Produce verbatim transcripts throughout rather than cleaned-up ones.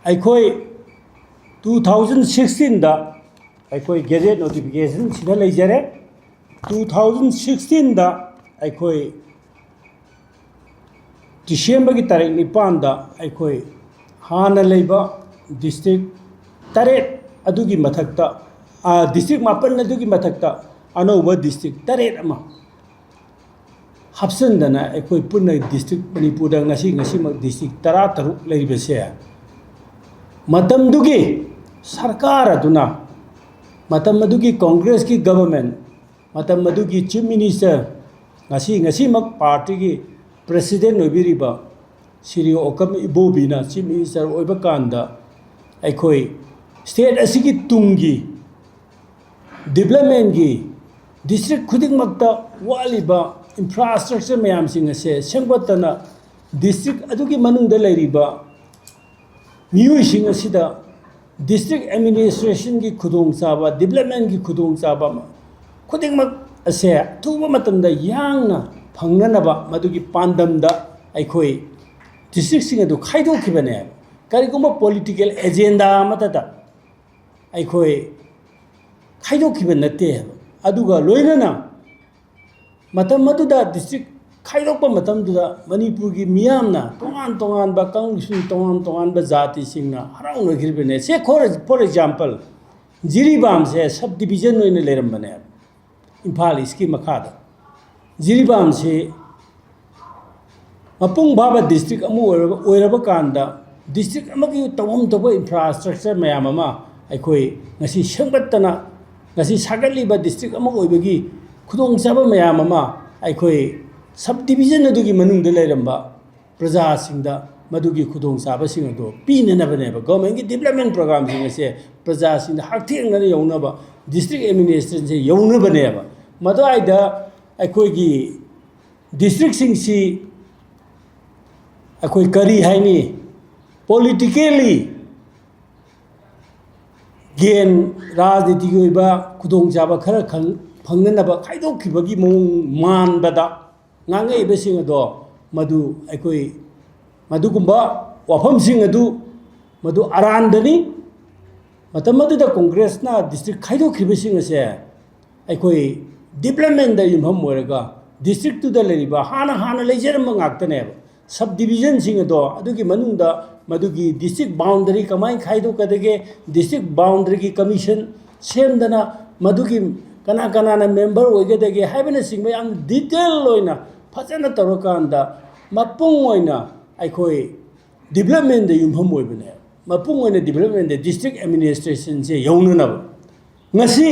ꯑꯩꯈꯣꯏ two thousand ꯁꯤꯛꯁꯇꯤꯟꯗ ꯑꯩꯈꯣꯏ gadget notification ꯁꯤꯗ ꯂꯩꯖꯔꯦ꯫ ꯇꯨ ꯊꯥꯎꯖꯟ ꯁꯤꯛꯁꯇꯤꯟꯗ ꯑꯩꯈꯣꯏ ꯗꯤꯁꯦꯝꯕꯔꯒꯤ ꯇꯥꯔꯤꯛ ꯅꯤꯄꯥꯟꯗ ꯑꯩꯈꯣꯏ ꯍꯥꯟꯅ ꯂꯩꯕ ꯗꯤꯁꯇ꯭ꯔꯤꯛ ꯇꯔꯦꯠ ꯑꯗꯨꯒꯤ ꯃꯊꯛꯇ, ꯗꯤꯁꯇ꯭ꯔꯤꯛ ꯃꯥꯄꯟ ꯑꯗꯨꯒꯤ ꯃꯊꯛꯇ ꯑꯅꯧꯕ ꯗꯤꯁꯇ꯭ꯔꯤꯛ ꯇꯔꯦꯠ ꯑꯃ ꯍꯥꯞꯆꯤꯟꯗꯅ ꯑꯩꯈꯣꯏ ꯄꯨꯟꯅ ꯗꯤꯁꯇ꯭ꯔꯤꯛ, ꯃꯅꯤꯄꯨꯔꯗ ꯉꯁꯤ, ꯉꯁꯤꯃꯛ ꯗꯤꯁꯇ꯭ꯔꯤꯛ ꯇꯔꯥꯇꯔꯨꯛ ꯂꯩꯔꯤꯕꯁꯦ, ꯃꯇꯝꯗꯨꯒꯤ ꯁꯔꯀꯥꯔ ꯑꯗꯨꯅ, ꯃꯇꯝ ꯑꯗꯨꯒꯤ ꯀꯣꯡꯒ꯭ꯔꯦꯁꯀꯤ ꯒꯕꯔꯃꯦꯟ, ꯃꯇꯝ ꯑꯗꯨꯒꯤ ꯆꯤꯐ ꯃꯤꯅꯤꯁꯇꯔ, ꯉꯁꯤ, ꯉꯁꯤꯃꯛ ꯄꯥꯔꯇꯤꯒꯤ ꯄ꯭ꯔꯦꯁꯤꯗꯦꯟ ꯑꯣꯏꯕꯤꯔꯤꯕ ꯁꯤꯔꯤ ꯑꯣꯀꯝ ꯏꯕꯣꯕꯤꯅ ꯆꯤꯐ ꯃꯤꯅꯤꯁꯇꯔ ꯑꯣꯏꯕ ꯀꯥꯟꯗ, ꯑꯩꯈꯣꯏ ꯁ꯭ꯇꯦꯠ ꯑꯁꯤꯒꯤ ꯇꯨꯡꯒꯤ ꯗꯤꯕ꯭ꯂꯞꯃꯦꯟꯒꯤ, ꯗꯤꯁꯇ꯭ꯔꯤꯛ ꯈꯨꯗꯤꯡꯃꯛꯇ ꯋꯥꯠꯂꯤꯕ ꯏꯟꯐ꯭ꯔꯥꯁ꯭ꯇ꯭ꯔꯛꯆꯔ ꯃꯌꯥꯝꯁꯤꯡ ꯑꯁꯦ ꯁꯦꯝꯒꯠꯇꯅ, ꯗꯤꯁꯇ꯭ꯔꯤꯛ ꯑꯗꯨꯒꯤ ꯃꯅꯨꯡꯗ ꯂꯩꯔꯤꯕ ꯃꯤꯑꯣꯏꯁꯤꯡ ꯑꯁꯤꯗ ꯗꯤꯁꯇ꯭ꯔꯤꯛ ꯑꯦꯗꯃꯤꯅꯤꯁꯇ꯭ꯔꯦꯁꯟꯒꯤ ꯈꯨꯗꯣꯡꯆꯥꯕ, ꯗꯤꯕ꯭ꯂꯞꯃꯦꯟꯒꯤ ꯈꯨꯗꯣꯡꯆꯥꯕ ꯈꯨꯗꯤꯡꯃꯛ ꯑꯁꯦ ꯑꯊꯨꯕ ꯃꯇꯝꯗ ꯌꯥꯡꯅ ꯐꯪꯅꯅꯕ ꯃꯗꯨꯒꯤ ꯄꯥꯟꯗꯝꯗ ꯑꯩꯈꯣꯏ ꯗꯤꯁꯇ꯭ꯔꯤꯛꯁꯤꯡ ꯑꯗꯨ ꯈꯥꯏꯗꯣꯛꯈꯤꯕꯅꯦ꯫ ꯀꯔꯤꯒꯨꯝꯕ ꯄꯣꯂꯤꯇꯤꯀꯦꯜ ꯑꯦꯖꯦꯟꯗꯥ ꯑꯃꯠꯇꯗ ꯑꯩꯈꯣꯏ ꯈꯥꯏꯗꯣꯛꯈꯤꯕ ꯅꯠꯇꯦ꯫ ꯑꯗꯨꯒ ꯂꯣꯏꯅꯅ ꯃꯇꯝ ꯑꯗꯨꯗ ꯗꯤꯁꯇ꯭ꯔꯤꯛ ꯈꯥꯏꯗꯣꯛꯄ ꯃꯇꯝꯗꯨꯗ ꯃꯅꯤꯄꯨꯔꯒꯤ ꯃꯤꯌꯥꯝꯅ ꯇꯣꯉꯥꯟ ꯇꯣꯉꯥꯟꯕ ꯀꯥꯡꯂꯨꯞꯁꯤꯡ, ꯇꯣꯉꯥꯟ ꯇꯣꯉꯥꯟꯕ ꯖꯥꯇꯤꯁꯤꯡꯅ ꯍꯔꯥꯎꯅꯈꯤꯕꯅꯦ꯫ ꯁꯦ, for, for example, ꯖꯤꯔꯤꯕꯥꯝꯁꯦ ꯁꯕ ꯗꯤꯕꯤꯖꯟ ꯑꯣꯏꯅ ꯂꯩꯔꯝꯕꯅꯦ ꯏꯝꯐꯥꯜ ꯏꯁꯀꯤ ꯃꯈꯥꯗ꯫ ꯖꯤꯔꯤꯕꯥꯝꯁꯤ ꯃꯄꯨꯡ ꯐꯥꯕ ꯗꯤꯁꯇ꯭ꯔꯤꯛ ꯑꯃ ꯑꯣꯏꯔꯕ, ꯑꯣꯏꯔꯕ ꯀꯥꯟꯗ ꯗꯤꯁꯇ꯭ꯔꯤꯛ ꯑꯃꯒꯤ ꯇꯧꯐꯝ ꯊꯣꯛꯄ ꯏꯟꯐ꯭ꯔꯥꯁ꯭ꯇ꯭ꯔꯛꯆꯔ ꯃꯌꯥꯝ ꯑꯃ ꯑꯩꯈꯣꯏ ꯉꯁꯤ ꯁꯦꯝꯒꯠꯇꯅ, ꯉꯁꯤ ꯁꯥꯒꯠꯂꯤꯕ ꯗꯤꯁꯇ꯭ꯔꯤꯛ ꯑꯃ ꯑꯣꯏꯕꯒꯤ ꯈꯨꯗꯣꯡꯆꯥꯕ ꯃꯌꯥꯝ ꯑꯃ ꯑꯩꯈꯣꯏ ꯁꯕ ꯗꯤꯕꯤꯖꯟ ꯑꯗꯨꯒꯤ ꯃꯅꯨꯡꯗ ꯂꯩꯔꯝꯕ ꯄ꯭ꯔꯖꯥꯁꯤꯡꯗ ꯃꯗꯨꯒꯤ ꯈꯨꯗꯣꯡꯆꯥꯕꯁꯤꯡ ꯑꯗꯨ ꯄꯤꯅꯅꯕꯅꯦꯕ꯫ ꯒꯣꯔꯃꯦꯟꯒꯤ ꯗꯤꯕ꯭ꯂꯞꯃꯦꯟ ꯄ꯭ꯔꯣꯒ꯭ꯔꯥꯝꯁꯤꯡ ꯑꯁꯦ ꯄ꯭ꯔꯖꯥꯁꯤꯡꯗ ꯍꯛꯊꯦꯡꯅꯅ ꯌꯧꯅꯕ, ꯗꯤꯁꯇ꯭ꯔꯤꯛ ꯑꯦꯗꯃꯤꯅꯤꯁꯇ꯭ꯔꯦꯁꯟꯁꯦ ꯌꯧꯅꯕꯅꯦꯕ꯫ ꯃꯗꯨꯋꯥꯏꯗ ꯑꯩꯈꯣꯏꯒꯤ ꯗꯤꯁꯇ꯭ꯔꯤꯛꯁꯤꯡꯁꯤ ꯑꯩꯈꯣꯏ ꯀꯔꯤ ꯍꯥꯏꯅꯤ, ꯄꯣꯂꯤꯇꯤꯀꯦꯜꯂꯤ ꯒꯦꯟ, ꯔꯥꯖꯅꯤꯇꯤꯒꯤ ꯑꯣꯏꯕ ꯈꯨꯗꯣꯡꯆꯥꯕ ꯈꯔ ꯈꯪ-, ꯐꯪꯅꯅꯕ ꯈꯥꯏꯗꯣꯛꯈꯤꯕꯒꯤ ꯃꯑꯣꯡ ꯃꯥꯟꯕꯗ ꯉꯥꯡꯉꯛꯏꯕꯁꯤꯡ ꯑꯗꯣ, ꯃꯗꯨ ꯑꯩꯈꯣꯏ ꯃꯗꯨꯒꯨꯝꯕ ꯋꯥꯐꯝꯁꯤꯡ ꯑꯗꯨ ꯃꯗꯨ ꯑꯔꯥꯟꯕꯅꯤ꯫ ꯃꯇꯝ ꯑꯗꯨꯗ ꯀꯣꯡꯒ꯭ꯔꯦꯁꯅ ꯗꯤꯁꯇ꯭ꯔꯤꯛ ꯈꯥꯏꯗꯣꯛꯈꯤꯕꯁꯤꯡ ꯑꯁꯦ ꯑꯩꯈꯣꯏ ꯗꯤꯕ꯭ꯂꯞꯃꯦꯟꯗ ꯌꯨꯝꯐꯝ ꯑꯣꯏꯔꯒ ꯗꯤꯁꯇ꯭ꯔꯤꯛꯇꯨꯗ ꯂꯩꯔꯤꯕ ꯍꯥꯟꯅ ꯍꯥꯟꯅ ꯂꯩꯖꯔꯝꯕ ꯉꯥꯛꯇꯅꯦꯕ꯫ ꯁꯕ ꯗꯤꯕꯤꯖꯟꯁꯤꯡ ꯑꯗꯣ ꯑꯗꯨꯒꯤ ꯃꯅꯨꯡꯗ ꯃꯗꯨꯒꯤ ꯗꯤꯁꯇ꯭ꯔꯤꯛ ꯕꯥꯎꯟꯗꯔꯤ ꯀꯃꯥꯏꯅ ꯈꯥꯏꯗꯣꯛꯀꯗꯒꯦ, ꯗꯤꯁꯇ꯭ꯔꯤꯛ ꯕꯥꯎꯟꯗꯔꯤꯒꯤ ꯀꯃꯤꯁꯟ ꯁꯦꯝꯗꯅ ꯃꯗꯨꯒꯤ ꯀꯅꯥ ꯀꯅꯥꯅ ꯃꯦꯝꯕꯔ ꯑꯣꯏꯒꯗꯒꯦ ꯍꯥꯏꯕꯅꯆꯤꯡꯕ ꯌꯥꯝ ꯗꯤꯇꯦꯜ ꯑꯣꯏꯅ ꯐꯖꯅ ꯇꯧꯔꯀꯥꯟꯗ ꯃꯄꯨꯡ ꯑꯣꯏꯅ ꯑꯩꯈꯣꯏ ꯗꯤꯕ꯭ꯂꯞꯃꯦꯟꯗ ꯌꯨꯝꯐꯝ ꯑꯣꯏꯕꯅꯦ꯫ ꯃꯄꯨꯡ ꯑꯣꯏꯅ ꯗꯤꯕ꯭ꯂꯞꯃꯦꯟꯗ ꯗꯤꯁꯇ꯭ꯔꯤꯛ ꯑꯦꯗꯃꯤꯅꯤꯁꯇ꯭ꯔꯦꯁꯟꯁꯦ ꯌꯧꯅꯅꯕ ꯉꯁꯤ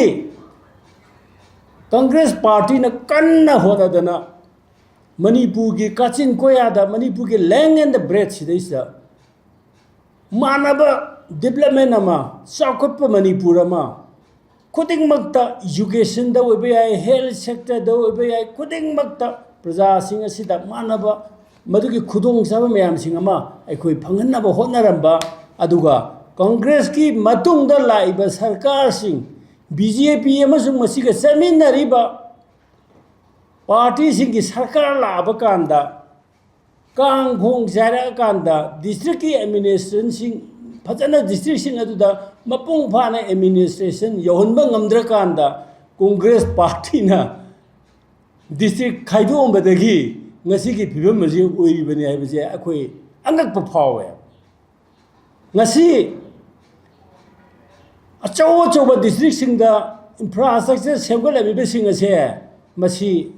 ꯀꯪꯒ꯭ꯔꯦꯁ ꯄꯥꯔꯇꯤꯅ ꯀꯟꯅ ꯍꯣꯠꯅꯗꯅ ꯃꯅꯤꯄꯨꯔꯒꯤ ꯀꯥꯆꯤꯟ ꯀꯣꯌꯥꯗ, ꯃꯅꯤꯄꯨꯔꯒꯤ length and breadth ꯁꯤꯗꯩꯁꯤꯗ ꯃꯥꯟꯅꯕ ꯗꯤꯕ꯭ꯂꯞꯃꯦꯟ ꯑꯃ, ꯆꯥꯎꯈꯠꯄ ꯃꯅꯤꯄꯨꯔ ꯑꯃ ꯈꯨꯗꯤꯡꯃꯛꯇ, ꯏꯖꯨꯀꯦꯁꯟꯗ ꯑꯣꯏꯕ ꯌꯥꯏ, ꯍꯦꯜꯊ ꯁꯦꯛꯇꯔꯗ ꯑꯣꯏꯕ ꯌꯥꯏ, ꯈꯨꯗꯤꯡꯃꯛꯇ ꯄ꯭ꯔꯖꯥꯁꯤꯡ ꯑꯁꯤꯗ ꯃꯥꯟꯅꯕ ꯃꯗꯨꯒꯤ ꯈꯨꯗꯣꯡꯆꯥꯕ ꯃꯌꯥꯝꯁꯤꯡ ꯑꯃ ꯑꯩꯈꯣꯏ ꯐꯪꯍꯟꯅꯕ ꯍꯣꯠꯅꯔꯝꯕ, ꯑꯗꯨꯒ ꯀꯪꯒ꯭ꯔꯦꯁꯀꯤ ꯃꯇꯨꯡꯗ ꯂꯥꯛꯏꯕ ꯁꯔꯀꯥꯔꯁꯤꯡ, ꯕꯤ ꯖꯦ ꯄꯤ ꯑꯃꯁꯨꯡ ꯃꯁꯤꯒ ꯆꯠꯃꯤꯟꯅꯔꯤꯕ ꯄꯥꯔꯇꯤꯁꯤꯡꯒꯤ ꯁꯔꯀꯥꯔ ꯂꯥꯛꯑꯕ ꯀꯥꯟꯗ, ꯀꯥꯡ ꯈꯣꯡ ꯆꯥꯏꯔꯛꯑꯀꯥꯟꯗ ꯗꯤꯁꯇ꯭ꯔꯤꯛꯀꯤ ꯑꯦꯗꯃꯤꯅꯤꯁꯇ꯭ꯔꯦꯁꯟꯁꯤꯡ, ꯐꯖꯅ ꯗꯤꯁꯇ꯭ꯔꯤꯛꯁꯤꯡ ꯑꯗꯨꯗ ꯃꯄꯨꯡ ꯐꯥꯅ ꯑꯦꯗꯃꯤꯅꯤꯁꯇ꯭ꯔꯦꯁꯟ ꯌꯧꯍꯟꯕ ꯉꯝꯗ꯭ꯔꯀꯥꯟꯗ ꯀꯣꯡꯒ꯭ꯔꯦꯁ ꯄꯥꯔꯇꯤꯅ ꯗꯤꯁꯇ꯭ꯔꯤꯛ ꯈꯥꯏꯗꯣꯛꯑꯝꯕꯗꯒꯤ ꯉꯁꯤꯒꯤ ꯐꯤꯕꯝ ꯑꯁꯤ ꯑꯣꯏꯔꯤꯕꯅꯤ ꯍꯥꯏꯕꯁꯦ ꯑꯩꯈꯣꯏ ꯑꯉꯛꯄ ꯐꯥꯎꯋꯦ꯫ ꯉꯁꯤ ꯑꯆꯧ ꯑꯆꯧꯕ ꯗꯤꯁꯇ꯭ꯔꯤꯛꯁꯤꯡꯗ ꯏꯟꯐ꯭ꯔꯥꯁ꯭ꯇ꯭ꯔꯛꯆꯔ ꯁꯦꯝꯒꯠꯂꯝꯃꯤꯕꯁꯤꯡ ꯑꯁꯦ, ꯃꯁꯤ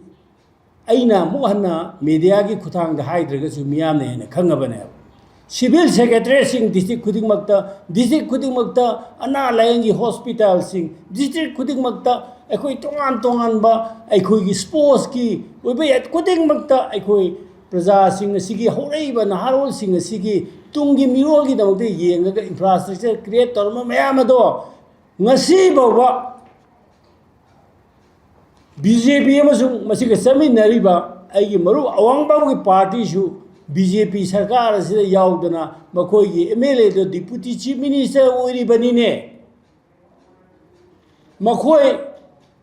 ꯑꯩꯅ ꯑꯃꯨꯛ ꯍꯟꯅ ꯃꯦꯗꯤꯌꯥꯒꯤ ꯈꯨꯠꯊꯥꯡꯗ ꯍꯥꯏꯗ꯭ꯔꯒꯁꯨ ꯃꯤꯌꯥꯝꯅ ꯍꯦꯟꯅ ꯈꯪꯉꯕꯅꯦꯕ꯫ ꯁꯤꯚꯤꯜ ꯁꯦꯀ꯭ꯔꯦꯇꯔꯤꯌꯦꯠꯁꯤꯡ ꯗꯤꯁꯇ꯭ꯔꯤꯛ ꯈꯨꯗꯤꯡꯃꯛꯇ, ꯗꯤꯁꯇ꯭ꯔꯤꯛ ꯈꯨꯗꯤꯡꯃꯛꯇ ꯑꯅꯥ ꯂꯥꯌꯦꯡꯒꯤ ꯍꯣꯁꯄꯤꯇꯥꯜꯁꯤꯡ, ꯗꯤꯁꯇ꯭ꯔꯤꯛ ꯈꯨꯗꯤꯡꯃꯛꯇ ꯑꯩꯈꯣꯏ ꯇꯣꯉꯥꯟ ꯇꯣꯉꯥꯟꯕ ꯑꯩꯈꯣꯏꯒꯤ ꯁ꯭ꯄꯣꯔꯠꯁꯀꯤ ꯑꯣꯏꯕ ꯌꯥꯏ, ꯈꯨꯗꯤꯡꯃꯛꯇ ꯑꯩꯈꯣꯏ ꯄ꯭ꯔꯖꯥꯁꯤꯡ ꯑꯁꯤꯒꯤ, ꯍꯧꯔꯛꯏꯕ ꯅꯍꯥꯔꯣꯜꯁꯤꯡ ꯑꯁꯤꯒꯤ ꯇꯨꯡꯒꯤ ꯃꯤꯔꯣꯜꯒꯤꯗꯃꯛꯇ ꯌꯦꯡꯉꯒ ꯏꯟꯐ꯭ꯔꯥꯁ꯭ꯇ꯭ꯔꯛꯆꯔ ꯀ꯭ꯔꯤꯌꯦꯠ ꯇꯧꯔꯝꯕ ꯃꯌꯥꯝ ꯑꯗꯣ ꯉꯁꯤ ꯐꯥꯎꯕ ꯕꯤ ꯖꯦ ꯄꯤ ꯑꯃꯁꯨꯡ ꯃꯁꯤꯒ ꯆꯠꯃꯤꯟꯅꯔꯤꯕ ꯑꯩꯒꯤ ꯃꯔꯨꯞ ꯑꯋꯥꯡꯕꯝꯒꯤ ꯄꯥꯔꯇꯤꯁꯨ ꯕꯤ ꯖꯦ ꯄꯤ ꯁꯔꯀꯥꯔ ꯑꯁꯤꯗ ꯌꯥꯎꯗꯅ ꯃꯈꯣꯏꯒꯤ ꯑꯦꯝ ꯑꯦꯜ ꯑꯦꯗꯣ ꯗꯤꯄꯨꯇꯤ ꯆꯤꯐ ꯃꯤꯅꯤꯁꯇꯔ ꯑꯣꯏꯔꯤꯕꯅꯤꯅꯦ꯫ ꯃꯈꯣꯏ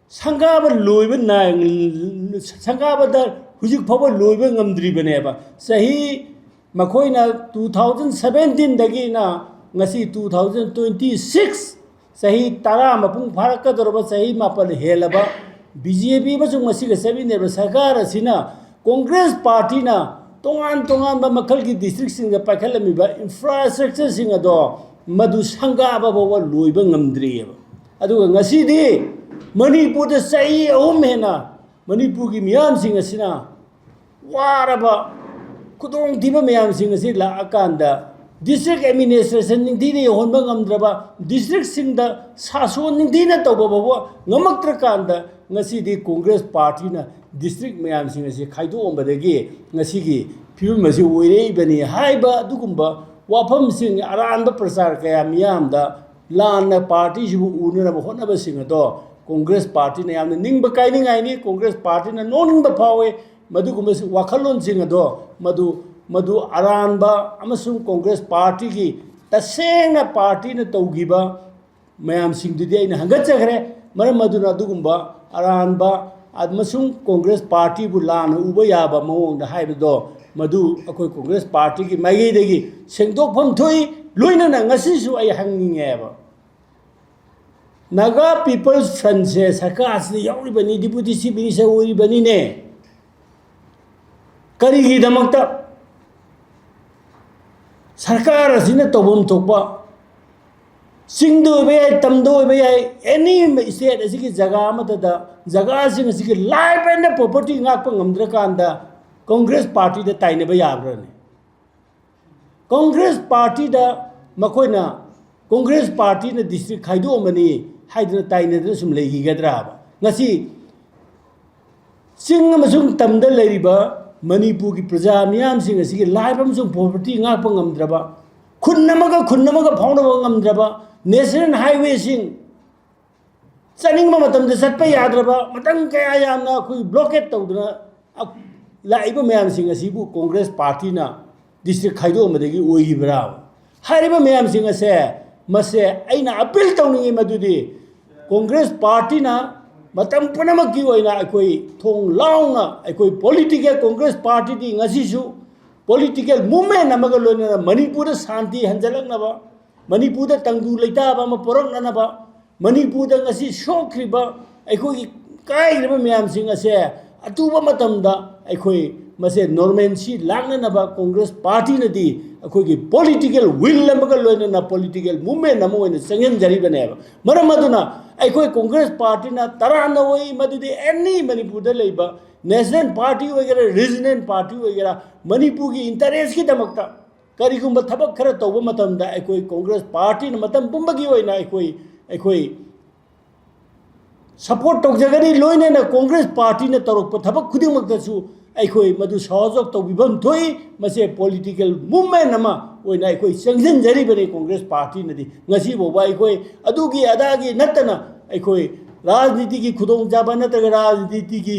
ꯁꯪꯒꯥꯕ ꯂꯣꯏꯕ ꯅꯥꯏ-, ꯁꯪꯒꯥꯕꯗ ꯍꯧꯖꯤꯛ ꯐꯥꯎꯕ ꯂꯣꯏꯕ ꯉꯝꯗ꯭ꯔꯤꯕꯅꯦꯕ꯫ ꯆꯍꯤ ꯃꯈꯣꯏꯅ ꯇꯨ ꯊꯥꯎꯖꯟ ꯁꯕꯦꯟꯇꯤꯟꯗꯒꯤꯅ ꯉꯁꯤ two thousand twenty six, ꯆꯍꯤ ꯇꯔꯥ ꯃꯄꯨꯡ ꯐꯥꯔꯛꯀꯗꯧꯔꯕ, ꯆꯍꯤ ꯃꯥꯄꯜ ꯍꯦꯜꯂꯕ ꯕꯤ ꯖꯦ ꯄꯤ ꯑꯃꯁꯨꯡ ꯃꯁꯤꯒ ꯆꯠꯃꯤꯟꯅꯔꯤꯕ ꯁꯔꯀꯥꯔ ꯑꯁꯤꯅ ꯀꯣꯡꯒ꯭ꯔꯦꯁ ꯄꯥꯔꯇꯤꯅ ꯇꯣꯉꯥꯟ ꯇꯣꯉꯥꯟꯕ ꯃꯈꯜꯒꯤ ꯗꯤꯁꯇ꯭ꯔꯤꯛꯁꯤꯡꯗ ꯄꯥꯏꯈꯠꯂꯝꯃꯤꯕ ꯏꯟꯐ꯭ꯔꯥꯁ꯭ꯇ꯭ꯔꯛꯆꯔꯁꯤꯡ ꯑꯗꯣ ꯃꯗꯨ ꯁꯪꯒꯥꯕ ꯐꯥꯎꯕ ꯂꯣꯏꯕ ꯉꯝꯗ꯭ꯔꯤꯑꯕ꯫ ꯑꯗꯨꯒ ꯉꯁꯤꯗꯤ ꯃꯅꯤꯄꯨꯔꯗ ꯆꯍꯤ ꯑꯍꯨꯝ ꯍꯦꯟꯅ ꯃꯅꯤꯄꯨꯔꯒꯤ ꯃꯤꯌꯥꯝꯁꯤꯡ ꯑꯁꯤꯅ ꯋꯥꯔꯕ ꯈꯨꯗꯣꯡꯊꯤꯕ ꯃꯌꯥꯝꯁꯤꯡ ꯑꯁꯤ ꯂꯥꯛꯑꯀꯥꯟꯗ, ꯗꯤꯁꯇ꯭ꯔꯤꯛ ꯑꯦꯗꯃꯤꯅꯤꯁꯇ꯭ꯔꯦꯁꯟ ꯅꯤꯡꯊꯤꯅ ꯌꯧꯍꯟꯕ ꯉꯝꯗ꯭ꯔꯕ, ꯗꯤꯁꯇ꯭ꯔꯤꯛꯁꯤꯡꯗ ꯁꯥꯁꯣꯟ ꯅꯤꯡꯊꯤꯅ ꯇꯧꯕ ꯐꯥꯎꯕ ꯉꯝꯃꯛꯇ꯭ꯔꯀꯥꯟꯗ, ꯉꯁꯤꯗꯤ ꯀꯣꯡꯒ꯭ꯔꯦꯁ ꯄꯥꯔꯇꯤꯅ ꯗꯤꯁꯇ꯭ꯔꯤꯛ ꯃꯌꯥꯝꯁꯤꯡ ꯑꯁꯤ ꯈꯥꯏꯗꯣꯛꯑꯝꯕꯗꯒꯤ ꯉꯁꯤꯒꯤ ꯐꯤꯕꯝ ꯑꯁꯤ ꯑꯣꯏꯔꯛꯏꯕꯅꯤ ꯍꯥꯏꯕ ꯑꯗꯨꯒꯨꯝꯕ ꯋꯥꯐꯝꯁꯤꯡ, ꯑꯔꯥꯟꯕ ꯄ꯭ꯔꯆꯥꯔ ꯀꯌꯥ ꯃꯤꯌꯥꯝꯗ ꯂꯥꯟꯅ ꯄꯥꯔꯇꯤꯁꯤꯕꯨ ꯎꯅꯅꯕ ꯍꯣꯠꯅꯕꯁꯤꯡ ꯑꯗꯣ ꯀꯣꯡꯒ꯭ꯔꯦꯁ ꯄꯥꯔꯇꯤꯅ ꯌꯥꯝꯅ ꯅꯤꯡꯕ ꯀꯥꯏꯅꯤꯡꯉꯥꯏꯅꯤ꯫ ꯀꯣꯡꯒ꯭ꯔꯦꯁ ꯄꯥꯔꯇꯤꯅ ꯅꯣꯛꯅꯤꯡꯕ ꯐꯥꯎꯏ꯫ ꯃꯗꯨꯒꯨꯝꯕ ꯋꯥꯈꯜꯂꯣꯟꯁꯤꯡ ꯑꯗꯣ ꯃꯗꯨ, ꯃꯗꯨ ꯑꯔꯥꯟꯕ ꯑꯃꯁꯨꯡ ꯀꯣꯡꯒ꯭ꯔꯦꯁ ꯄꯥꯔꯇꯤꯒꯤ ꯇꯁꯦꯡꯅ ꯄꯥꯔꯇꯤꯅ ꯇꯧꯈꯤꯕ ꯃꯌꯥꯝꯁꯤꯡꯗꯨꯗꯤ ꯑꯩꯅ ꯍꯪꯒꯠꯆꯈ꯭ꯔꯦ꯫ ꯃꯔꯝ ꯑꯗꯨꯅ ꯑꯗꯨꯒꯨꯝꯕ ꯑꯔꯥꯟꯕ ꯑꯃꯁꯨꯡ ꯀꯣꯡꯒ꯭ꯔꯦꯁ ꯄꯥꯔꯇꯤꯕꯨ ꯂꯥꯟꯅ ꯎꯕ ꯌꯥꯕ ꯃꯑꯣꯡꯗ ꯍꯥꯏꯕꯗꯣ, ꯃꯗꯨ ꯑꯩꯈꯣꯏ ꯀꯣꯡꯒ꯭ꯔꯦꯁ ꯄꯥꯔꯇꯤꯒꯤ ꯃꯥꯏꯀꯩꯗꯒꯤ ꯁꯦꯡꯗꯣꯛꯐꯝ ꯊꯣꯛꯏ꯫ ꯂꯣꯏꯅꯅ ꯉꯁꯤꯁꯨ ꯑꯩ ꯍꯪꯅꯤꯡꯉꯦꯕ, ꯅꯥꯒꯥ ꯄꯤꯄꯜꯁ ꯐ꯭ꯔꯟꯁꯦ ꯁꯔꯀꯥꯔꯁꯤꯗ ꯌꯥꯎꯔꯤꯕꯅꯤ, ꯗꯤꯄꯨꯇꯤ ꯆꯤꯐ ꯃꯤꯅꯤꯁꯇꯔ ꯑꯣꯏꯔꯤꯕꯅꯤꯅꯦ꯫ ꯀꯔꯤꯒꯤꯗꯃꯛꯇ ꯁꯔꯀꯥꯔ ꯑꯁꯤꯅ ꯇꯧꯐꯝ ꯊꯣꯛꯄ, ꯆꯤꯡꯗ ꯑꯣꯏꯕ ꯌꯥꯏ, ꯇꯝꯗ ꯑꯣꯏꯕ ꯌꯥꯏ, ꯑꯦꯅꯤ ꯁ꯭ꯇꯦꯠ ꯑꯁꯤꯒꯤ ꯖꯒꯥ ꯑꯃꯠꯇꯗ ꯖꯒꯥꯁꯤꯡ ꯑꯁꯤꯒꯤ ꯂꯥꯏꯐ ꯑꯦꯟ ꯄ꯭ꯔꯣꯄꯔꯇꯤ ꯉꯥꯛꯄ ꯉꯝꯗ꯭ꯔꯀꯥꯟꯗ ꯀꯣꯡꯒ꯭ꯔꯦꯁ ꯄꯥꯔꯇꯤꯗ ꯇꯥꯏꯅꯕ ꯌꯥꯕ꯭ꯔꯅꯦ? ꯀꯣꯡꯒ꯭ꯔꯦꯁ ꯄꯥꯔꯇꯤꯗ ꯃꯈꯣꯏꯅ, ꯀꯣꯡꯒ꯭ꯔꯦꯁ ꯄꯥꯔꯇꯤꯅ ꯗꯤꯁꯇ꯭ꯔꯤꯛ ꯈꯥꯏꯗꯣꯛꯑꯝꯕꯅꯤ ꯍꯥꯏꯗꯨꯅ ꯇꯥꯏꯅꯗꯅ ꯁꯨꯝ ꯂꯩꯈꯤꯒꯗ꯭ꯔꯥꯕ? ꯉꯁꯤ ꯆꯤꯡ ꯑꯃꯁꯨꯡ ꯇꯝꯗ ꯂꯩꯔꯤꯕ ꯃꯅꯤꯄꯨꯔꯒꯤ ꯄ꯭ꯔꯖꯥ ꯃꯤꯌꯥꯝꯁꯤꯡ ꯑꯁꯤꯒꯤ ꯂꯥꯏꯐ ꯑꯃꯁꯨꯡ ꯄ꯭ꯔꯣꯄꯔꯇꯤ ꯉꯥꯛꯄ ꯉꯝꯗ꯭ꯔꯕ, ꯈꯨꯟ ꯑꯃꯒ ꯈꯨꯟ ꯑꯃꯒ ꯐꯥꯎꯅꯕ ꯉꯝꯗ꯭ꯔꯕ, ꯅꯦꯁꯅꯦꯜ ꯍꯥꯏꯋꯦꯁꯤꯡ ꯆꯠꯅꯤꯡꯕ ꯃꯇꯝꯗ ꯆꯠꯄ ꯌꯥꯗ꯭ꯔꯕ, ꯃꯇꯝ ꯀꯌꯥ ꯌꯥꯝꯅ ꯑꯩꯈꯣꯏ ꯕ꯭ꯂꯣꯀꯦꯠ ꯇꯧꯗꯨꯅ ꯂꯥꯛꯏꯕ ꯃꯌꯥꯝꯁꯤꯡ ꯑꯁꯤꯕꯨ ꯀꯣꯡꯒ꯭ꯔꯦꯁ ꯄꯥꯔꯇꯤꯅ ꯗꯤꯁꯇ꯭ꯔꯤꯛ ꯈꯥꯏꯗꯣꯛꯑꯝꯕꯗꯒꯤ ꯑꯣꯏꯈꯤꯕ꯭ꯔꯥ ꯍꯥꯏꯔꯤꯕ ꯃꯌꯥꯝꯁꯤꯡ ꯑꯁꯦ, ꯃꯁꯦ ꯑꯩꯅ ꯑꯄꯤꯜ ꯇꯧꯅꯤꯡꯉꯤ ꯃꯗꯨꯗꯤ ꯀꯣꯡꯒ꯭ꯔꯦꯁ ꯄꯥꯔꯇꯤꯅ ꯃꯇꯝ ꯄꯨꯝꯅꯃꯛꯀꯤ ꯑꯣꯏꯅ ꯑꯩꯈꯣꯏ ꯊꯣꯡ ꯂꯥꯎꯅ, ꯑꯩꯈꯣꯏ ꯄꯣꯂꯤꯇꯤꯀꯦꯜ ꯀꯣꯡꯒ꯭ꯔꯦꯁ ꯄꯥꯔꯇꯤꯗꯤ ꯉꯁꯤꯁꯨ ꯄꯣꯂꯤꯇꯤꯀꯦꯜ ꯃꯨꯞꯃꯦꯟ ꯑꯃꯒ ꯂꯣꯏꯅꯅ ꯃꯅꯤꯄꯨꯔꯗ ꯁꯥꯟꯇꯤ ꯍꯟꯖꯤꯜꯂꯛꯅꯕ, ꯃꯅꯤꯄꯨꯔꯗ ꯇꯪꯗꯨ ꯂꯩꯇꯥꯕ ꯑꯃ ꯄꯨꯔꯛꯅꯅꯕ, ꯃꯅꯤꯄꯨꯔꯗ ꯉꯁꯤ ꯁꯣꯛꯈ꯭ꯔꯤꯕ, ꯑꯩꯈꯣꯏꯒꯤ ꯀꯥꯏꯈ꯭ꯔꯤꯕ ꯃꯌꯥꯝꯁꯤꯡ ꯑꯁꯦ ꯑꯊꯨꯕ ꯃꯇꯝꯗ ꯑꯩꯈꯣꯏ ꯃꯁꯦ normalcy ꯂꯥꯛꯅꯅꯕ ꯀꯣꯡꯒ꯭ꯔꯦꯁ ꯄꯥꯔꯇꯤꯅꯗꯤ ꯑꯩꯈꯣꯏꯒꯤ political will ꯑꯃꯒ ꯂꯣꯏꯅꯅ political movement ꯑꯃ ꯑꯣꯏꯅ ꯆꯪꯁꯤꯟꯖꯔꯤꯕꯅꯦꯕ꯫ ꯃꯔꯝ ꯑꯗꯨꯅ ꯑꯩꯈꯣꯏ ꯀꯣꯡꯒ꯭ꯔꯦꯁ ꯄꯥꯔꯇꯤꯅ ꯇꯔꯥꯝꯅ ꯑꯣꯏ ꯃꯗꯨꯗꯤ any ꯃꯅꯤꯄꯨꯔꯗ ꯂꯩꯕ national party ꯑꯣꯏꯒꯦꯔꯥ, regional party ꯑꯣꯏꯒꯦꯔꯥ, ꯃꯅꯤꯄꯨꯔꯒꯤ interest ꯀꯤꯗꯃꯛꯇ ꯀꯔꯤꯒꯨꯝꯕ ꯊꯕꯛ ꯈꯔ ꯇꯧꯕ ꯃꯇꯝꯗ ꯑꯩꯈꯣꯏ ꯀꯣꯡꯒ꯭ꯔꯦꯁ ꯄꯥꯔꯇꯤꯅ ꯃꯇꯝ ꯄꯨꯝꯕꯒꯤ ꯑꯣꯏꯅ ꯑꯩꯈꯣꯏ, ꯑꯩꯈꯣꯏ support ꯇꯧꯖꯒꯅꯤ꯫ ꯂꯣꯏꯅꯅ ꯀꯣꯡꯒ꯭ꯔꯦꯁ ꯄꯥꯔꯇꯤꯅ ꯇꯧꯔꯛꯄ ꯊꯕꯛ ꯈꯨꯗꯤꯡꯃꯛꯇꯁꯨ ꯑꯩꯈꯣꯏ ꯃꯗꯨ ꯁꯍꯖꯣꯛ ꯇꯧꯕꯤꯐꯝ ꯊꯣꯛꯏ꯫ ꯃꯁꯦ political movement ꯑꯃ ꯑꯣꯏꯅ ꯑꯩꯈꯣꯏ ꯆꯪꯁꯤꯟꯖꯔꯤꯕꯅꯤ ꯀꯣꯡꯒ꯭ꯔꯦꯁ ꯄꯥꯔꯇꯤꯅꯗꯤ꯫ ꯉꯁꯤ ꯐꯥꯎꯕ ꯑꯩꯈꯣꯏ ꯑꯗꯨꯒꯤ ꯑꯗꯥꯒꯤ ꯅꯠꯇꯅ ꯑꯩꯈꯣꯏ ꯔꯥꯖꯅꯤꯇꯤꯒꯤ ꯈꯨꯗꯣꯡꯆꯥꯕ ꯅꯠꯇ꯭ꯔꯒ ꯔꯥꯖꯅꯤꯇꯤꯒꯤ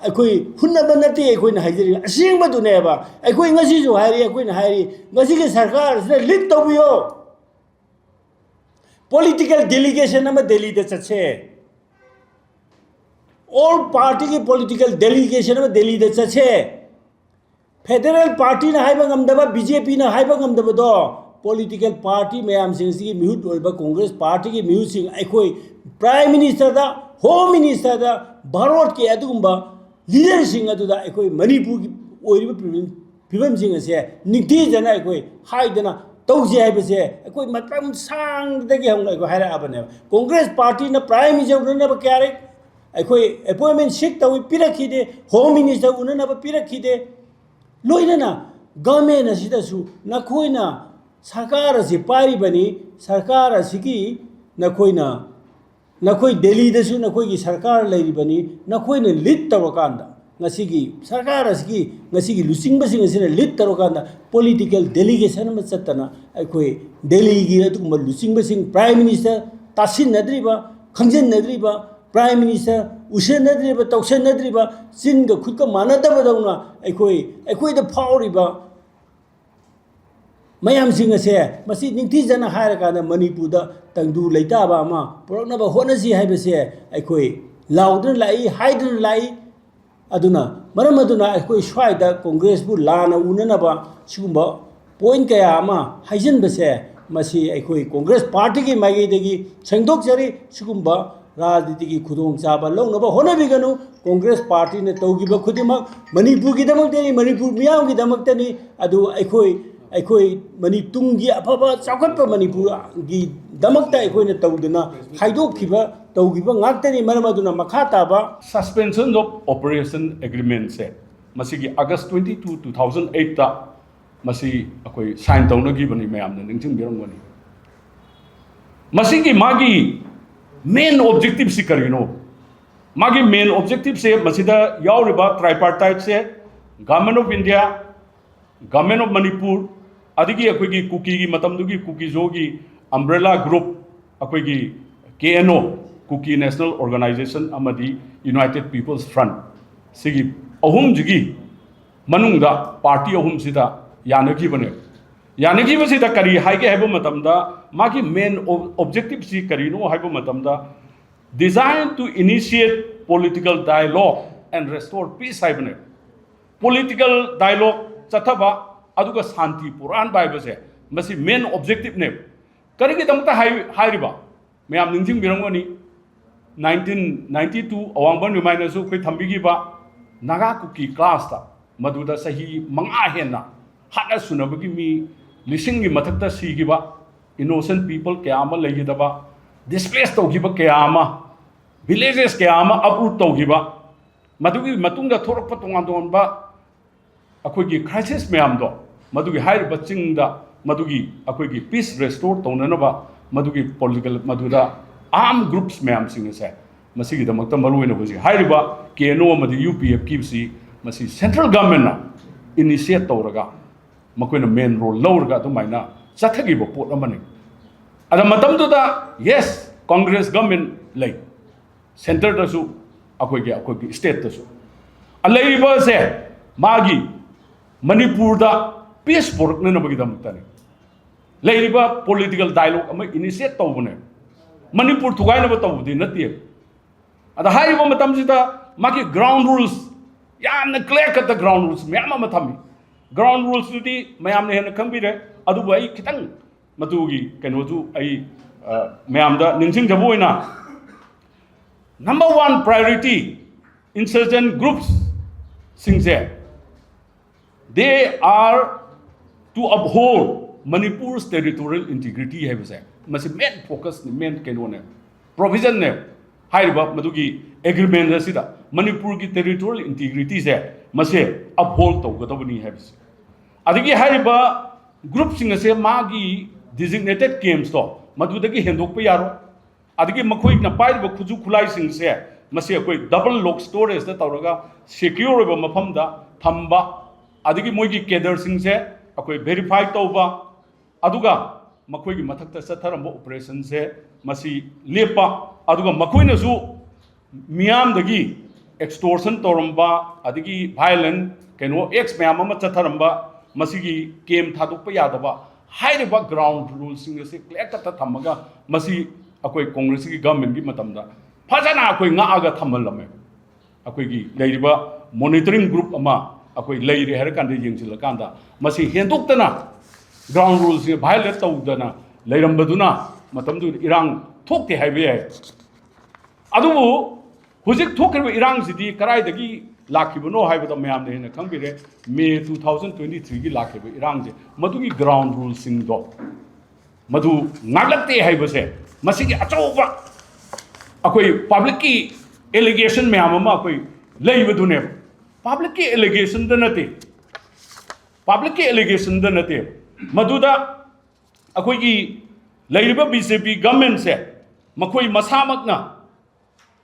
ꯑꯩꯈꯣꯏ ꯍꯨꯟꯅꯕ ꯅꯠꯇꯦ꯫ ꯑꯩꯈꯣꯏꯅ ꯍꯥꯏꯖꯔꯤ ꯑꯁꯦꯡꯕꯗꯨꯅꯦꯕ꯫ ꯑꯩꯈꯣꯏ ꯉꯁꯤꯁꯨ ꯍꯥꯏꯔꯤ, ꯑꯩꯈꯣꯏꯅ ꯍꯥꯏꯔꯤ, ꯉꯁꯤꯒꯤ ꯁꯔꯀꯥꯔ ꯑꯁꯤꯗ lead ꯇꯧꯕꯤꯌꯣ꯫ Political delegation ꯑꯃ ꯗꯦꯜꯂꯤꯗ ꯆꯠꯁꯦ꯫ All party ꯒꯤ political delegation ꯑꯃ ꯗꯦꯜꯂꯤꯗ ꯆꯠꯁꯦ꯫ Federal party ꯅ ꯍꯥꯏꯕ ꯉꯝꯗꯕ, BJP ꯅ ꯍꯥꯏꯕ ꯉꯝꯗꯕꯗꯣ, political party ꯃꯌꯥꯝꯁꯤꯡ ꯑꯁꯤꯒꯤ ꯃꯤꯍꯨꯠ ꯑꯣꯏꯕ ꯀꯣꯡꯒ꯭ꯔꯦꯁ ꯄꯥꯔꯇꯤꯒꯤ ꯃꯤꯍꯨꯠꯁꯤꯡ, ꯑꯩꯈꯣꯏ Prime Minister ꯗ, Home Minister ꯗ, ꯚꯥꯔꯠꯀꯤ ꯑꯗꯨꯒꯨꯝꯕ leader ꯁꯤꯡ ꯑꯗꯨꯗ ꯑꯩꯈꯣꯏ ꯃꯅꯤꯄꯨꯔꯒꯤ ꯑꯣꯏꯔꯤꯕ ꯐꯤꯕꯝ, ꯐꯤꯕꯝꯁꯤꯡ ꯑꯁꯦ ꯅꯤꯡꯊꯤꯖꯅ ꯑꯩꯈꯣꯏ ꯍꯥꯏꯗꯅ ꯇꯧꯁꯦ ꯍꯥꯏꯕꯁꯦ ꯑꯩꯈꯣꯏ ꯃꯇꯝ ꯁꯥꯡꯗꯒꯤ ꯍꯧꯅ ꯑꯩꯈꯣꯏ ꯍꯥꯏꯔꯛꯑꯕꯅꯦꯕ꯫ ꯀꯣꯡꯒ꯭ꯔꯦꯁ ꯄꯥꯔꯇꯤꯅ Prime Minister ꯎꯅꯅꯕ ꯀꯌꯥꯔꯦ ꯑꯩꯈꯣꯏ appointment seek ꯇꯧꯏ, ꯄꯤꯔꯛꯈꯤꯗꯦ꯫ Home Minister ꯎꯅꯅꯕ ꯄꯤꯔꯛꯈꯤꯗꯦ꯫ ꯂꯣꯏꯅꯅ government ꯑꯁꯤꯗꯁꯨ ꯅꯈꯣꯏꯅ ꯁꯔꯀꯥꯔ ꯑꯁꯤ ꯄꯥꯏꯔꯤꯕꯅꯤ, ꯁꯔꯀꯥꯔ ꯑꯁꯤꯒꯤ ꯅꯈꯣꯏꯅ, ꯅꯈꯣꯏ ꯗꯦꯜꯂꯤꯗꯁꯨ ꯅꯈꯣꯏꯒꯤ ꯁꯔꯀꯥꯔ ꯂꯩꯔꯤꯕꯅꯤ, ꯅꯈꯣꯏꯅ lead ꯇꯧꯔꯀꯥꯟꯗ, ꯉꯁꯤꯒꯤ ꯁꯔꯀꯥꯔ ꯑꯁꯤꯒꯤ ꯉꯁꯤꯒꯤ ꯂꯨꯆꯤꯡꯕꯁꯤꯡ ꯑꯁꯤꯅ lead ꯇꯧꯔꯀꯥꯟꯗ political delegation ꯑꯃ ꯆꯠꯇꯅ ꯑꯩꯈꯣꯏ ꯗꯦꯜꯂꯤꯒꯤ ꯑꯗꯨꯒꯨꯝꯕ ꯂꯨꯆꯤꯡꯕꯁꯤꯡ, Prime Minister ꯇꯥꯁꯤꯟꯅꯗ꯭ꯔꯤꯕ, ꯈꯪꯖꯤꯟꯅꯗ꯭ꯔꯤꯕ, Prime Minister ꯎꯁꯤꯟꯅꯗ꯭ꯔꯤꯕ, ꯇꯧꯁꯤꯟꯅꯗ꯭ꯔꯤꯕ, ꯆꯤꯟꯒ ꯈꯨꯠꯀ ꯃꯥꯟꯅꯗꯕꯗꯧꯅ ꯑꯩꯈꯣꯏ, ꯑꯩꯈꯣꯏꯗ ꯐꯥꯎꯔꯤꯕ ꯃꯌꯥꯝꯁꯤꯡ ꯑꯁꯦ, ꯃꯁꯤ ꯅꯤꯡꯊꯤꯖꯅ ꯍꯥꯏꯔꯀꯥꯟꯗ ꯃꯅꯤꯄꯨꯔꯗ ꯇꯪꯗꯨ ꯂꯩꯇꯥꯕ ꯑꯃ ꯄꯨꯔꯛꯅꯕ ꯍꯣꯠꯅꯁꯤ ꯍꯥꯏꯕꯁꯦ ꯑꯩꯈꯣꯏ ꯂꯥꯎꯗꯨꯅ ꯂꯥꯛꯏ, ꯍꯥꯏꯗꯨꯅ ꯂꯥꯛꯏ꯫ ꯑꯗꯨꯅ ꯃꯔꯝ ꯑꯗꯨꯅ ꯑꯩꯈꯣꯏ ꯁ꯭ꯋꯥꯏꯗ ꯀꯣꯡꯒ꯭ꯔꯦꯁꯄꯨ ꯂꯥꯟꯅ ꯎꯅꯅꯕ ꯁꯤꯒꯨꯝꯕ point ꯀꯌꯥ ꯑꯃ ꯍꯥꯏꯖꯤꯟꯕꯁꯦ ꯃꯁꯤ ꯑꯩꯈꯣꯏ ꯀꯣꯡꯒ꯭ꯔꯦꯁ ꯄꯥꯔꯇꯤꯒꯤ ꯃꯥꯏꯀꯩꯗꯒꯤ ꯁꯦꯡꯗꯣꯛꯆꯔꯤ꯫ ꯁꯤꯒꯨꯝꯕ ꯔꯥꯖꯅꯤꯇꯤꯒꯤ ꯈꯨꯗꯣꯡꯆꯥꯕ ꯂꯧꯅꯕ ꯍꯣꯠꯅꯕꯤꯒꯅꯨ꯫ ꯀꯣꯡꯒ꯭ꯔꯦꯁ ꯄꯥꯔꯇꯤꯅ ꯇꯧꯈꯤꯕ ꯈꯨꯗꯤꯡꯃꯛ ꯃꯅꯤꯄꯨꯔꯒꯤꯗꯃꯛꯇꯅꯤ, ꯃꯅꯤꯄꯨꯔ ꯃꯤꯌꯥꯝꯒꯤꯗꯃꯛꯇꯅꯤ꯫ ꯑꯗꯨ ꯑꯩꯈꯣꯏ, ꯑꯩꯈꯣꯏ ꯃꯅꯤ-, ꯇꯨꯡꯒꯤ ꯑꯐꯕ ꯆꯥꯎꯈꯠꯄ ꯃꯅꯤꯄꯨꯔꯒꯤꯗꯃꯛꯇ ꯑꯩꯈꯣꯏꯅ ꯇꯧꯗꯨꯅ ꯈꯥꯏꯗꯣꯛꯈꯤꯕ, ꯇꯧꯈꯤꯕ ꯉꯥꯛꯇꯅꯤ꯫ ꯃꯔꯝ ꯑꯗꯨꯅ ꯃꯈꯥ ꯇꯥꯕ Suspension of Operation Agreement ꯁꯦ ꯃꯁꯤꯒꯤ August twenty two, two thousand eight ꯇ ꯃꯁꯤ ꯑꯩꯈꯣꯏ sign ꯇꯧꯅꯈꯤꯕꯅꯤ, ꯃꯌꯥꯝꯅ ꯅꯤꯡꯁꯤꯡꯕꯤꯔꯝꯒꯅꯤ꯫ ꯃꯁꯤꯒꯤ ꯃꯥꯒꯤ main objective ꯁꯤ ꯀꯔꯤꯅꯣ? ꯃꯥꯒꯤ main objective ꯁꯦ ꯃꯁꯤꯗ ꯌꯥꯎꯔꯤꯕ tripartite say Government of India, Government of Manipur, ꯑꯗꯒꯤ ꯑꯩꯈꯣꯏꯒꯤ ꯀꯨꯀꯤꯒꯤ ꯃꯇꯝꯗꯨꯒꯤ ꯀꯨꯀꯤꯖꯣꯒꯤ umbrella group, ꯑꯩꯈꯣꯏꯒꯤ K N O, Kuki National Organization, ꯑꯃꯗꯤ United People's Front, ꯁꯤꯒꯤ ꯑꯍꯨꯝꯁꯤꯒꯤ ꯃꯅꯨꯡꯗ party ꯑꯍꯨꯝꯁꯤꯗ ꯌꯥꯅꯈꯤꯕꯅꯦ꯫ ꯌꯥꯅꯈꯤꯕꯁꯤꯗ ꯀꯔꯤ ꯍꯥꯏꯒꯦ ꯍꯥꯏꯕ ꯃꯇꯝꯗ, ꯃꯥꯒꯤ main ob-, objective ꯁꯤ ꯀꯔꯤꯅꯣ ꯍꯥꯏꯕ ꯃꯇꯝꯗ, "Designed to initiate political dialogue and restore peace" ꯍꯥꯏꯕꯅꯦ꯫ Political dialogue ꯆꯠꯊꯕ, ꯑꯗꯨꯒ ꯁꯥꯟꯇꯤ ꯄꯨꯔꯛꯍꯟꯕ ꯍꯥꯏꯕꯁꯦ ꯃꯁꯤ main objective ꯅꯦꯕ꯫ ꯀꯔꯤꯒꯤꯗꯃꯛꯇ ꯍꯥꯏ-, ꯍꯥꯏꯔꯤꯕ? ꯃꯌꯥꯝ ꯅꯤꯡꯁꯤꯡꯕꯤꯔꯝꯒꯅꯤ, nineteen ninety two ꯑꯋꯥꯡꯕ ꯅꯤꯡꯃꯥꯏꯅꯁꯨ ꯑꯩꯈꯣꯏ ꯊꯝꯕꯤꯈꯤꯕ ꯅꯥꯒꯥ ꯀꯨꯀꯤ clash ꯇ, ꯃꯗꯨꯗ ꯆꯍꯤ ꯃꯉꯥ ꯍꯦꯟꯅ ꯍꯥꯠꯅ ꯁꯨꯅꯕꯒꯤ ꯃꯤ ꯂꯤꯁꯤꯡꯒꯤ ꯃꯊꯛꯇ ꯁꯤꯈꯤꯕ, innocent people ꯀꯌꯥ ꯑꯃ ꯂꯩꯈꯤꯗꯕ, displace ꯇꯧꯈꯤꯕ ꯀꯌꯥ ꯑꯃ, villages ꯀꯌꯥ ꯑꯃ uproot ꯇꯧꯈꯤꯕ, ꯃꯗꯨꯒꯤ ꯃꯇꯨꯡꯗ ꯊꯣꯛꯂꯛꯄ ꯇꯣꯉꯥꯟ ꯇꯣꯉꯥꯟꯕ ꯑꯩꯈꯣꯏꯒꯤ crisis ꯃꯌꯥꯝꯗꯣ, ꯃꯗꯨꯒꯤ ꯍꯥꯏꯔꯤꯕ ꯆꯤꯡꯗ ꯃꯗꯨꯒꯤ ꯑꯩꯈꯣꯏꯒꯤ peace restore ꯇꯧꯅꯅꯕ ꯃꯗꯨꯒꯤ political, ꯃꯗꯨꯗ armed groups ꯃꯌꯥꯝꯁꯤꯡ ꯑꯁꯦ ꯃꯁꯤꯒꯤꯗꯃꯛꯇ ꯃꯔꯨꯑꯣꯏꯅ ꯍꯧꯖꯤꯛ ꯍꯥꯏꯔꯤꯕ K N O ꯑꯃꯗꯤ U P F ꯀꯤꯁꯤ ꯃꯁꯤ central government ꯅ initiate ꯇꯧꯔꯒ ꯃꯈꯣꯏꯅ main role ꯂꯧꯔꯒ ꯑꯗꯨꯃꯥꯏꯅ ꯆꯠꯊꯈꯤꯕ ꯄꯣꯠ ꯑꯃꯅꯤ꯫ ꯑꯗ ꯃꯇꯝꯗꯨꯗ, yes, Congress government ꯂꯩ, centre ꯗꯁꯨ, ꯑꯩꯈꯣꯏꯒꯤ, ꯑꯩꯈꯣꯏꯒꯤ state ꯇꯁꯨ꯫ ꯑ, ꯂꯩꯔꯤꯕꯁꯦ ꯃꯥꯒꯤ ꯃꯅꯤꯄꯨꯔꯗ peace ꯄꯨꯔꯛꯅꯅꯕꯒꯤꯗꯃꯛꯇꯅꯤ꯫ ꯂꯩꯔꯤꯕ political dialogue ꯑꯃ initiate ꯇꯧꯕꯅꯦ꯫ ꯃꯅꯤꯄꯨꯔ ꯊꯨꯒꯥꯏꯅꯕ ꯇꯧꯕꯗꯤ ꯅꯠꯇꯦ꯫ ꯑꯗ ꯍꯥꯏꯔꯤꯕ ꯃꯇꯝꯁꯤꯗ ꯃꯥꯒꯤ ground rules, ꯌꯥꯝꯅ clear cut ground rules ꯃꯌꯥꯝ ꯑꯃ ꯊꯝꯃꯤ꯫ Ground rules ꯇꯨꯗꯤ ꯃꯌꯥꯝꯅ ꯍꯦꯟꯅ ꯈꯪꯕꯤꯔꯦ, ꯑꯗꯨꯕꯨ ꯑꯩ ꯈꯤꯇꯪ ꯃꯗꯨꯒꯤ ꯀꯩꯅꯣꯗꯨ ꯑꯩ ꯑ, ꯃꯌꯥꯝꯗ ꯅꯤꯡꯁꯤꯡꯖꯕ ꯑꯣꯏꯅ, number one priority insurgent groups ꯁꯤꯡꯁꯦ, they are to uphold Manipur's territorial integrity ꯍꯥꯏꯕꯁꯦ, ꯃꯁꯤ main focus ꯅꯤ, main ꯀꯩꯅꯣꯅꯦ, provision ꯅꯦ꯫ ꯍꯥꯏꯔꯤꯕ ꯃꯗꯨꯒꯤ agreement ꯑꯁꯤꯗ ꯃꯅꯤꯄꯨꯔꯒꯤ territorial integrity ꯁꯦ ꯃꯁꯦ uphold ꯇꯧꯒꯗꯕꯅꯤ ꯍꯥꯏꯕꯁꯦ꯫ ꯑꯗꯒꯤ ꯍꯥꯏꯔꯤꯕ group ꯁꯤꯡ ꯑꯁꯦ ꯃꯥꯒꯤ designated camps ꯇꯣ ꯃꯗꯨꯗꯒꯤ ꯍꯦꯟꯗꯣꯛꯄ ꯌꯥꯔꯣꯏ꯫ ꯑꯗꯒꯤ ꯃꯈꯣꯏꯅ ꯄꯥꯏꯔꯤꯕ ꯈꯨꯠꯁꯨ ꯈꯨꯠꯂꯥꯏꯁꯤꯡꯁꯦ ꯃꯁꯤ ꯑꯩꯈꯣꯏ double lock storage ꯇ ꯇꯧꯔꯒ secure ꯑꯣꯏꯕ ꯃꯐꯝꯗ ꯊꯝꯕ, ꯑꯗꯒꯤ ꯃꯣꯏꯒꯤ cadre ꯁꯤꯡꯁꯦ ꯑꯩꯈꯣꯏ verify ꯇꯧꯕ, ꯑꯗꯨꯒ ꯃꯈꯣꯏꯒꯤ ꯃꯊꯛꯇ ꯆꯠꯊꯔꯝꯕ operation ꯁꯦ ꯃꯁꯤ ꯂꯦꯞꯄ, ꯑꯗꯨꯒ ꯃꯈꯣꯏꯅꯁꯨ ꯃꯤꯌꯥꯝꯗꯒꯤ extortion ꯇꯧꯔꯝꯕ, ꯑꯗꯒꯤ violent ꯀꯩꯅꯣ acts ꯃꯌꯥꯝ ꯑꯃ ꯆꯠꯊꯔꯝꯕ, ꯃꯁꯤꯒꯤ camp ꯊꯥꯗꯣꯛꯄ ꯌꯥꯗꯕ, ꯍꯥꯏꯔꯤꯕ ground rule ꯁꯤꯡ ꯑꯁꯤ clear cut ꯇ ꯊꯝꯃꯒ ꯃꯁꯤ ꯑꯩꯈꯣꯏ ꯀꯣꯡꯒ꯭ꯔꯦꯁꯀꯤ government ꯀꯤ ꯃꯇꯝꯗ ꯐꯖꯅ ꯑꯩꯈꯣꯏ ꯉꯥꯛꯑꯒ ꯊꯝꯍꯜꯂꯝꯃꯦ꯫ ꯑꯩꯈꯣꯏꯒꯤ ꯂꯩꯔꯤꯕ monitoring group ꯑꯃ ꯑꯩꯈꯣꯏ ꯂꯩꯔꯦ ꯍꯥꯏꯔ ꯀꯥꯟꯗ ꯌꯦꯡꯁꯤꯜꯂꯀꯥꯟꯗ ꯃꯁꯤ ꯍꯦꯟꯗꯣꯛꯇꯅ ground rule ꯁꯤꯡ violate ꯇꯧꯗꯅ ꯂꯩꯔꯝꯕꯗꯨꯅ ꯃꯇꯝꯗꯨꯗ ꯏꯔꯥꯡ ꯊꯣꯛꯇꯦ ꯍꯥꯏꯕ ꯌꯥꯏ꯫ ꯑꯗꯨꯕꯨ ꯍꯧꯖꯤꯛ ꯊꯣꯛꯈ꯭ꯔꯤꯕ ꯏꯔꯥꯡꯁꯤꯗꯤ ꯀꯗꯥꯏꯗꯒꯤ ꯂꯥꯛꯈꯤꯕꯅꯣ ꯍꯥꯏꯕꯗ ꯃꯌꯥꯝꯅ ꯍꯦꯟꯅ ꯈꯪꯕꯤꯔꯦ꯫ May two thousand twenty three ꯒꯤ ꯂꯥꯛꯈꯤꯕ ꯏꯔꯥꯡꯁꯦ, ꯃꯗꯨꯒꯤ ground rule ꯁꯤꯡꯗꯣ ꯃꯗꯨ ꯉꯥꯛꯂꯛꯇꯦ ꯍꯥꯏꯕꯁꯦ ꯃꯁꯤꯒꯤ ꯑꯆꯧꯕ ꯑꯩꯈꯣꯏ public ꯀꯤ allegation ꯃꯌꯥꯝ ꯑꯃ ꯑꯩꯈꯣꯏ ꯂꯩꯕꯗꯨꯅꯦꯕ꯫ Public ꯀꯤ allegation ꯗ ꯅꯠꯇꯦ, public ꯀꯤ allegation ꯗ ꯅꯠꯇꯦ, ꯃꯗꯨꯗ ꯑꯩꯈꯣꯏꯒꯤ ꯂꯩꯔꯤꯕ B J P government ꯁꯦ ꯃꯈꯣꯏ ꯃꯁꯥꯃꯛꯅ,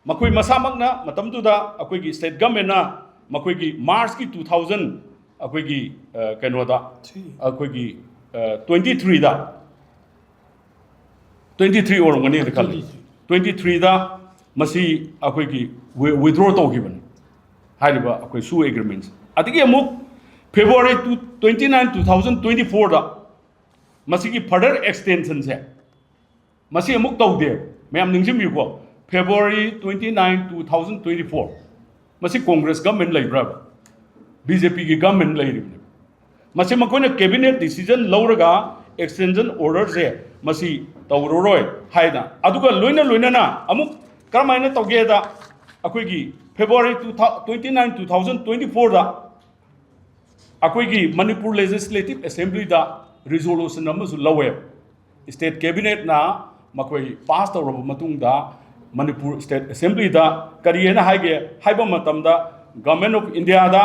ꯃꯈꯣꯏ ꯃꯁꯥꯃꯛꯅ ꯃꯇꯝꯗꯨꯗ ꯑꯩꯈꯣꯏꯒꯤ state government ꯅ ꯃꯈꯣꯏꯒꯤ March ꯀꯤ two thousand ꯑꯩꯈꯣꯏꯒꯤ ꯑ, ꯀꯩꯅꯣꯗ ꯑꯩꯈꯣꯏꯒꯤ twenty three ꯗ, twenty three ꯑꯣꯏꯔꯝꯒꯅꯤꯅ ꯈꯜꯂꯤ, twenty three ꯗ ꯃꯁꯤ ꯑꯩꯈꯣꯏꯒꯤ withdraw ꯇꯧꯈꯤꯕꯅꯤ ꯍꯥꯏꯔꯤꯕ ꯑꯩꯈꯣꯏ SoO agreement꯫ ꯑꯗꯒꯤ ꯑꯃꯨꯛ February twenty nine two thousand twenty four ꯗ ꯃꯁꯤꯒꯤ further extension ꯁꯦ ꯃꯁꯤ ꯑꯃꯨꯛ ꯇꯧꯗꯦ꯫ ꯃꯌꯥꯝ ꯅꯤꯡꯁꯤꯡꯕꯤꯌꯨꯀꯣ, February twenty nine two thousand twenty four, ꯃꯁꯤ Congress government ꯂꯩꯕ꯭ꯔꯕ? B J P ꯒꯤ government ꯂꯩꯔꯤꯕꯅꯦ꯫ ꯃꯁꯤ ꯃꯈꯣꯏꯅ cabinet decision ꯂꯧꯔꯒ extension orderꯁꯦ ꯃꯁꯤ ꯇꯧꯔꯔꯣꯏ ꯍꯥꯏꯅ꯫ ꯑꯗꯨꯒ ꯂꯣꯏꯅ ꯂꯣꯏꯅꯅ ꯑꯃꯨꯛ ꯀꯔꯝꯍꯥꯏꯅ ꯇꯧꯒꯦꯗ, ꯑꯩꯈꯣꯏꯒꯤ February two thou-, twenty nine, two thousand twenty fourꯗ ꯑꯩꯈꯣꯏꯒꯤ ꯃꯅꯤꯄꯨꯔ Legislative Assemblyꯗ resolution ꯑꯃꯁꯨ ꯂꯧꯋꯦ꯫ State Cabinetꯅ ꯃꯈꯣꯏ pass ꯇꯧꯔꯕ ꯃꯇꯨꯡꯗ ꯃꯅꯤꯄꯨꯔ State Assemblyꯗ ꯀꯔꯤ ꯍꯥꯏꯅ ꯍꯥꯏꯒꯦ ꯍꯥꯏꯕ ꯃꯇꯝꯗ, Government of Indiaꯗ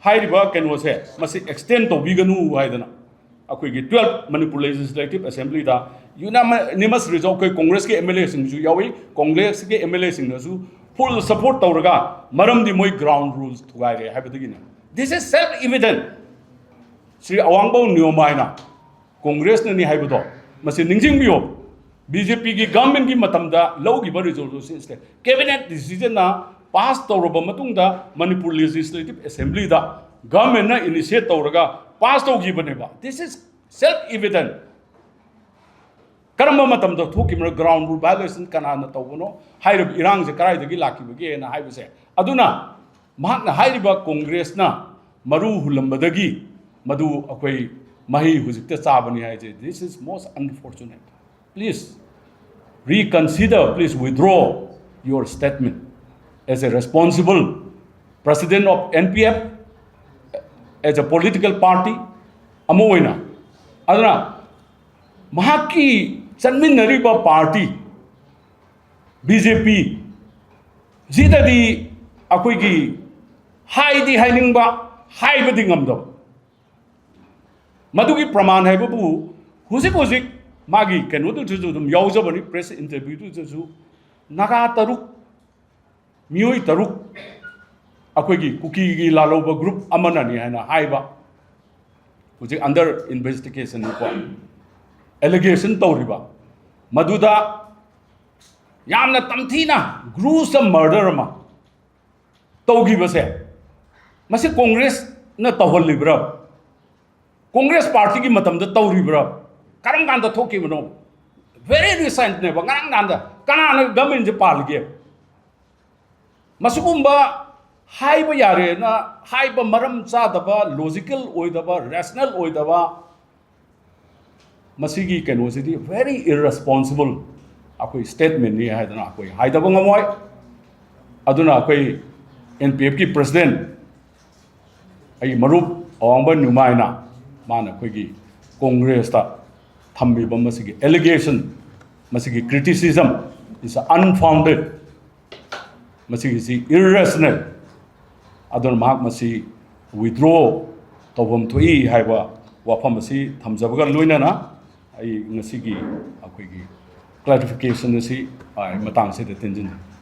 ꯍꯥꯏꯔꯤꯕ ꯀꯩꯅꯣꯁꯦ ꯃꯁꯤ extend ꯇꯧꯕꯤꯒꯅꯨ ꯍꯥꯏꯗꯅ꯫ ꯑꯩꯈꯣꯏꯒꯤ twelve Manipur Legislative Assemblyꯗ unanimous result, ꯑꯩꯈꯣꯏ Congressꯀꯤ MLAꯁꯤꯡꯁꯨ ꯌꯥꯎꯏ, Congressꯀꯤ MLAꯁꯤꯡꯅꯁꯨ full support ꯇꯧꯔꯒ, ꯃꯔꯝꯗꯤ ꯃꯣꯏ ground rules ꯊꯨꯒꯥꯏꯔꯦ ꯍꯥꯏꯕꯗꯒꯤꯅꯤ꯫ This is self evident꯫ Shri ꯑꯋꯥꯡꯕꯧ ꯅꯤꯌꯣꯝ ꯍꯥꯏꯅ Congressꯅꯅꯤ ꯍꯥꯏꯕꯗꯣ ꯃꯁꯤ ꯅꯤꯡꯁꯤꯡꯕꯤꯌꯨ꯫ BJPꯒꯤ governmentꯀꯤ ꯃꯇꯝꯗ ꯂꯧꯈꯤꯕ resolution, Cabinet decisionꯅ pass ꯇꯧꯔꯕ ꯃꯇꯨꯡꯗ ꯃꯅꯤꯄꯨꯔ Legislative Assemblyꯗ governmentꯅ initiate ꯇꯧꯔꯒ pass ꯇꯧꯈꯤꯕꯅꯦꯕ꯫ This is self evident꯫ ꯀꯔꯝꯕ ꯃꯇꯝꯗ ꯊꯣꯛꯈꯤꯕꯅꯣ, ground rule violation ꯀꯅꯥꯅ ꯇꯧꯕꯅꯣ, ꯍꯥꯏꯔꯤꯕ ꯏꯔꯥꯡꯁꯦ ꯀꯗꯥꯏꯗꯒꯤ ꯂꯥꯛꯈꯤꯕꯒꯦꯅ ꯍꯥꯏꯕꯁꯦ꯫ ꯑꯗꯨꯅ ꯃꯍꯥꯛꯅ ꯍꯥꯏꯔꯤꯕ Congressꯅ ꯃꯔꯨ ꯍꯨꯜꯂꯝꯕꯗꯒꯤ ꯃꯗꯨ ꯑꯩꯈꯣꯏ ꯃꯍꯩ ꯍꯧꯖꯤꯛꯇ ꯆꯥꯕꯅꯤ ꯍꯥꯏꯁꯦ, this is most unfortunate. Please reconsider, please withdraw your statement as a responsible president of NPF, as a political party ꯑꯃ ꯑꯣꯏꯅ꯫ ꯑꯗꯨꯅ ꯃꯍꯥꯛꯀꯤ ꯆꯠꯃꯤꯟꯅꯔꯤꯕ party BJP ꯁꯤꯗꯗꯤ ꯑꯩꯈꯣꯏꯒꯤ ꯍꯥꯏꯗꯤ ꯍꯥꯏꯅꯤꯡꯕ, ꯍꯥꯏꯕꯗꯤ ꯉꯝꯗꯕ꯫ ꯃꯗꯨꯒꯤ ꯄ꯭ꯔꯃꯥꯟ ꯍꯥꯏꯕꯕꯨ ꯍꯧꯖꯤꯛ ꯍꯧꯖꯤꯛ ꯃꯥꯒꯤ ꯀꯩꯅꯣꯗꯨꯗꯁꯨ ꯑꯗꯨꯝ ꯌꯥꯎꯖꯕꯅꯤ, press interviewꯗꯨꯗꯁꯨ ꯅꯥꯒꯥ ꯇꯔꯨꯛ, ꯃꯤꯑꯣꯏ ꯇꯔꯨꯛ ꯑꯩꯈꯣꯏꯒꯤ ꯀꯨꯀꯤꯒꯤ ꯂꯥꯜꯍꯧꯕ group ꯑꯃꯅꯅꯤ ꯍꯥꯏꯅ ꯍꯥꯏꯕ, ꯍꯧꯖꯤꯛ under investigationꯅꯤꯀꯣ, allegation ꯇꯧꯔꯤꯕ, ꯃꯗꯨꯗ ꯌꯥꯝꯅ ꯇꯝꯊꯤꯅ gruesome murder ꯑꯃ ꯇꯧꯈꯤꯕꯁꯦ, ꯃꯁꯤ Congressꯅ ꯇꯧꯍꯜꯂꯤꯕ꯭ꯔꯥ? Congress partyꯒꯤ ꯃꯇꯝꯗ ꯇꯧꯔꯤꯕ꯭ꯔꯥ? ꯀꯔꯝ ꯀꯥꯟꯗ ꯊꯣꯛꯈꯤꯕꯅꯣ? Very recentꯅꯦꯕ, ꯉꯔꯥꯡ ꯅꯍꯥꯟꯗ꯫ ꯀꯅꯥꯅ governmentꯁꯦ ꯄꯥꯜꯂꯤꯒꯦ? ꯃꯁꯤꯒꯨꯝꯕ ꯍꯥꯏꯕ ꯌꯥꯔꯦꯅ ꯍꯥꯏꯕ ꯃꯔꯝ ꯆꯥꯗꯕ, logical ꯑꯣꯏꯗꯕ, rational ꯑꯣꯏꯗꯕ, ꯃꯁꯤꯒꯤ ꯀꯩꯅꯣꯁꯤꯗꯤ very irresponsible ꯑꯩꯈꯣꯏ statement ꯅꯤ ꯍꯥꯏꯗꯅ ꯑꯩꯈꯣꯏ ꯍꯥꯏꯗꯕ ꯉꯝꯃꯣꯏ꯫ ꯑꯗꯨꯅ ꯑꯩꯈꯣꯏ N P F ꯀꯤ president ꯑꯩꯒꯤ ꯃꯔꯨꯞ ꯑꯋꯥꯡꯕ ꯅ꯭ꯌꯨꯃꯥꯏꯅ ꯃꯥꯅ ꯑꯩꯈꯣꯏꯒꯤ Congress ꯇ ꯊꯝꯃꯤꯕ ꯃꯁꯤꯒꯤ allegation, ꯃꯁꯤꯒꯤ criticism is unfounded꯫ ꯃꯁꯤꯒꯤꯁꯤ irrational꯫ ꯑꯗꯨꯅ ꯃꯍꯥꯛ ꯃꯁꯤ withdraw ꯇꯧꯐꯝ ꯊꯣꯛꯏ ꯍꯥꯏꯕ ꯋꯥꯐꯝ ꯑꯁꯤ ꯊꯝꯖꯕꯒ ꯂꯣꯏꯅꯅ ꯑꯩ ꯉꯁꯤꯒꯤ ꯑꯩꯈꯣꯏꯒꯤ clarification ꯑꯁꯤ, ꯑ, ꯃꯇꯥꯡꯁꯤꯗ ꯇꯦꯟꯖꯟꯖꯔꯤ꯫